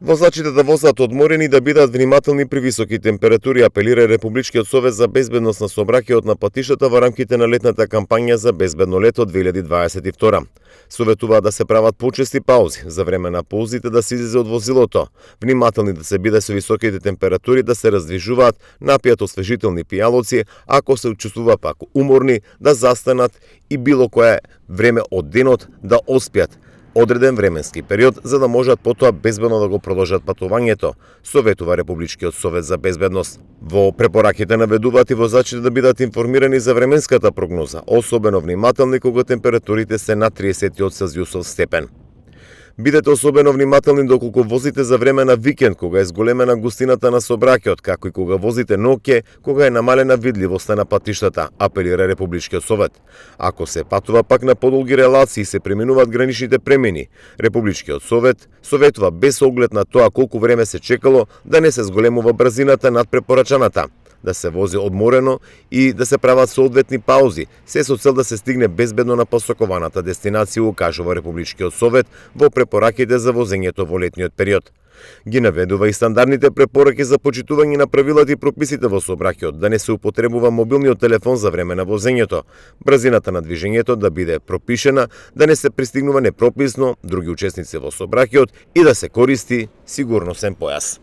Возачите да возат одморени и да бидат внимателни при високи температури, апелира Републичкиот совет за безбедност на сообраќајот на патиштата во рамките на летната кампања за безбедно лето 2022. Советуваат да се прават почести паузи, за време на паузите да се излезе од возилото, внимателни да се биде со високите температури, да се раздвижуваат, напијат освежителни пијалоци, ако се чувствува пак уморни, да застанат и било кое време од денот да оспијат одреден временски период за да можат потоа безбедно да го продолжат патувањето, советува Републичкиот совет за безбедност. Во препораките наведуваат и возачите да бидат информирани за временската прогноза, особено внимателни кога температурите се над 30 Целзиусов степен. Бидете особено внимателни доколку возите за време на викенд, кога е зголемена густината на сообраќајот, како и кога возите ноќе, кога е намалена видливоста на патиштата, апелира Републичкиот совет. Ако се патува пак на подолги релации и се преминуваат граничните премини, Републичкиот совет советува без оглед на тоа колку време се чекало да не се зголемува брзината над препорачаната, да се вози одморено и да се прават соодветни паузи, се со цел да се стигне безбедно на посакуваната дестинација, укажува Републичкиот совет во препораките за возењето во летниот период. Ги наведува и стандардните препораки за почитување на правилата и прописите во сообраќајот, да не се употребува мобилниот телефон за време на возењето, брзината на движењето да биде пропишена, да не се пристигнува непрописно други учесници во сообраќајот и да се користи сигурносен појас.